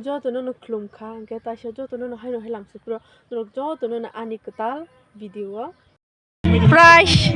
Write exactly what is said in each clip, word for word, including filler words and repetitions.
Jotono no khulum kha, hwnkhe taisa jotono no haino hai lamsukro, norok jotono no ani kwtal video o. Prize.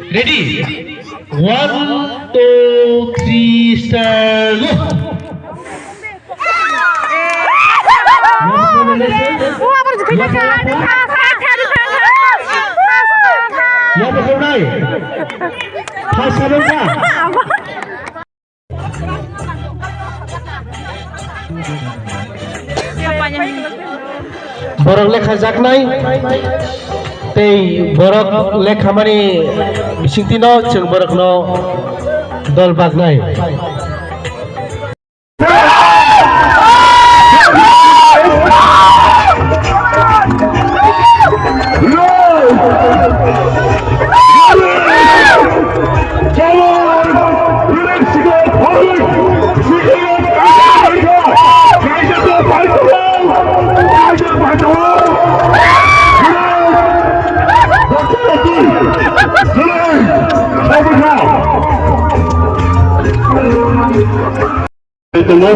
Ready? One, two, three, start, go! Yabo kau nai. Pas sabun ka. Borok lekha jaknai tei borok lekhamani bisingtwi no chwng borokno dol baknai. Tongo,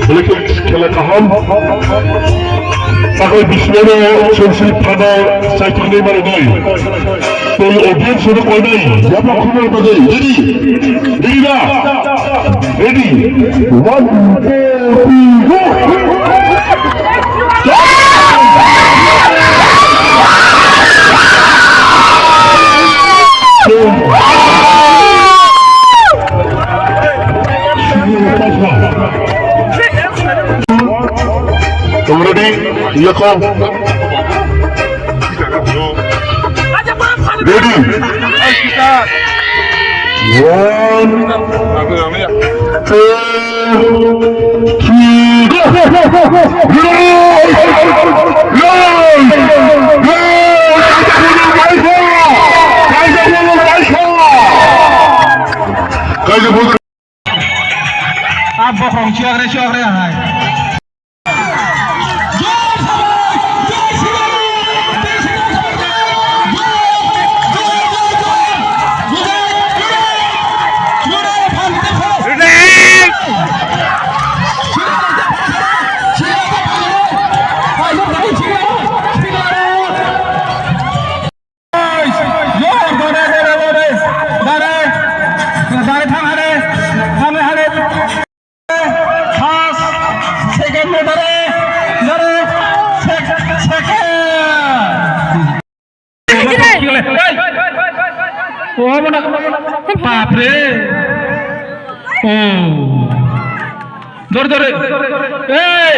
bwlwkhe khela kaham. Takhai bisingo chwng swi phano chaikhwlwi mano dai. Tei audience rok koinai yaba khumui bagwi ready? Ready da? Ready? One, two, three, go! Tomorrow day, yako. Ready? One, two, three, go! Ready? Ready? Ready? Kaisa bol. Ah, bokhong chiyakre, chiyakre hai. First, second, dare, dare, sec-, second. Oh, mana? Bapre. Oh. Dore, dore. Hey!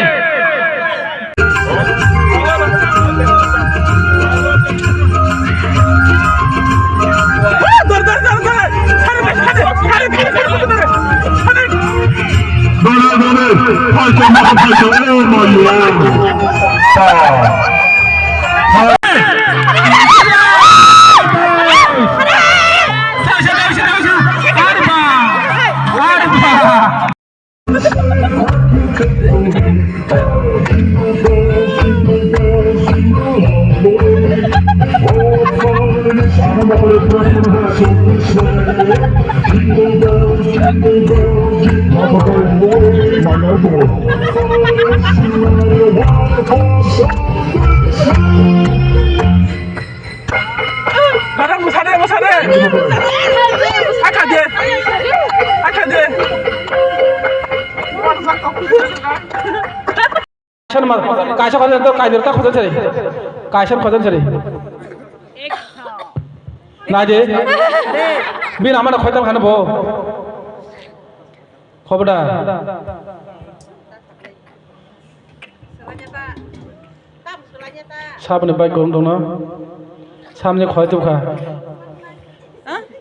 Dore, dore. Phaikha, phaikha, phaikha. Oh my God. Madam, musade, musade. Akade. Akade. Kaisa ma, kaisa khojan to, kaisa ta khojan sari. Kaisa khojan sari. Naidi. Bini amano khoitam khana bo. Khobda. Saboni bike kom dongno. Samni khoi tukha.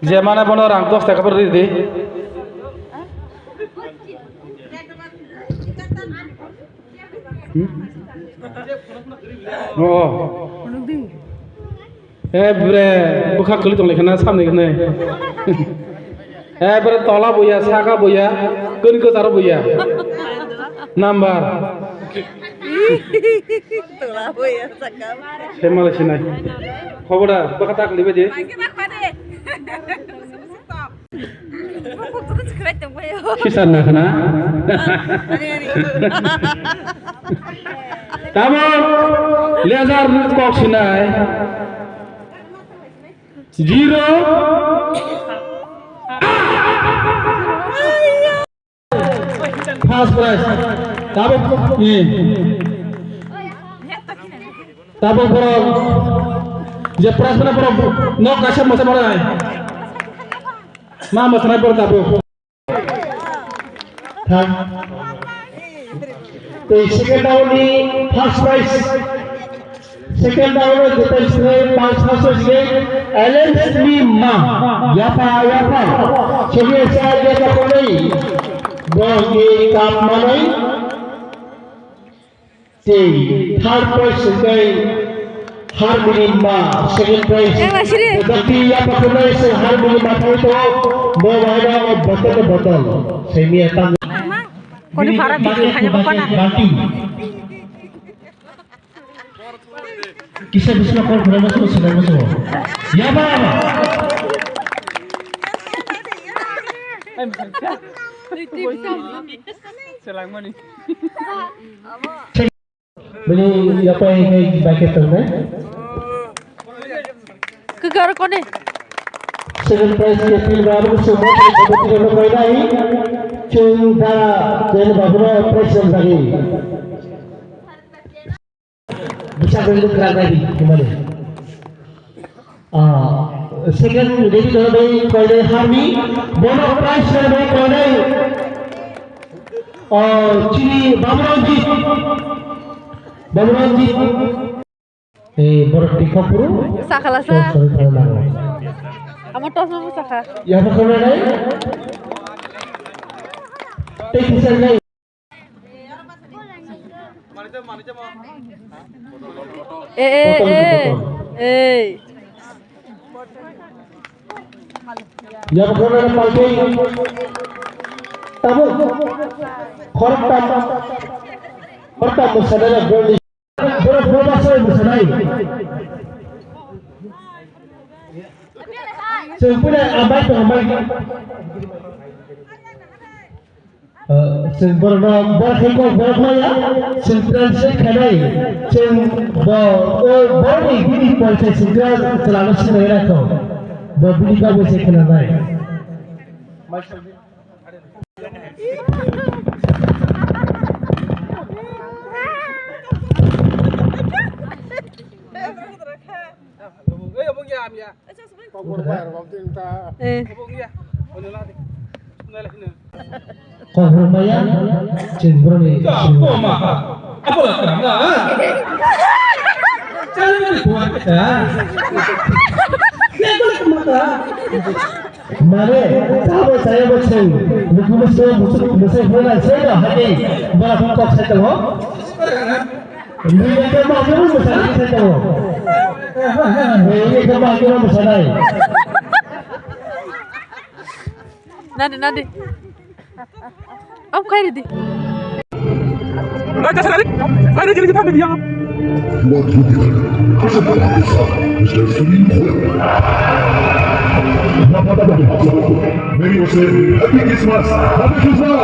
Je mana bono rang dos taka pore ridi. Hmm? Oh. Eh, bre, bwkha kwlwi tong lai khana samni hwnwi. Eh, bre, tola boya, saka boya, kwrwi kwcharo boya. Number. Tola boya, saka boya. Semal sinai. Khoboda, bwkha ta kwlwi baidi. Sisa na khana. Tamo, lezar kok sinai. Zero. First prize. Tabuk, eh. Tabuk borok je prize mana borok no kaisa mosa mana. Ma mosa nai borok tabuk. Thang. Tei second round ni first prize. Second round ni jeta sini first prize ni L S P ma. Yapa, yapa. Sini saya dia tak boleh. Bagi kap manai. Tei third prize hwnkhe Harmony ma, second prize. Yang lah sini. Tei ya pakhwnai se Harmony ma thai to, bo bahai da o botol botol. Semi ya tam. Koni para video hanya apa na? Kisa bisma kol khulai masuk, khulai masuk. Ya ba. Selangmani. Bini yapai ngai baket tangnai. Kegar kone. Second prize ke pil baru semua kita lo koi nai. Chung da dan babu prize yang tadi. Bisa beli kerana di kembali. Ah, second ready dona bai koinai Harmi, bono prize dona bai koinai, ah, chini Baburanjit, Baburanjit, eh, borok tikhopru. Sakhala sa. Sorry, sorry, sorry, sorry. Amo tos mo sakha. Ya, apa kau nai? Thank you, sir. Eh, eh, eh, eh. Yang mana pakai tamu? Hortam, hortam musadara goli. Boro boro basai musadai. Sempurna abai to abai. Chwng borokno, borok hai kok borok maya, chwng translate khainai, chwng bo, o borokni bini porsa chwng chwla-, chwlano sinai rakho, bo bini kok bai se khwnanai. Eh. Kokborok maya, chwng borokni. Mane, tamo saya bo chwng, nukhungni simi musuk, musuk hwnwi sai no, hai, bara phone kok sai tongo. Nini khe ma khe musa nai khe to. Nini khe ma khe musa nai. Nadi, nadi. Am khairi di. Nadi, nadi, nadi, nadi. May you say Happy Christmas, Happy Christmas.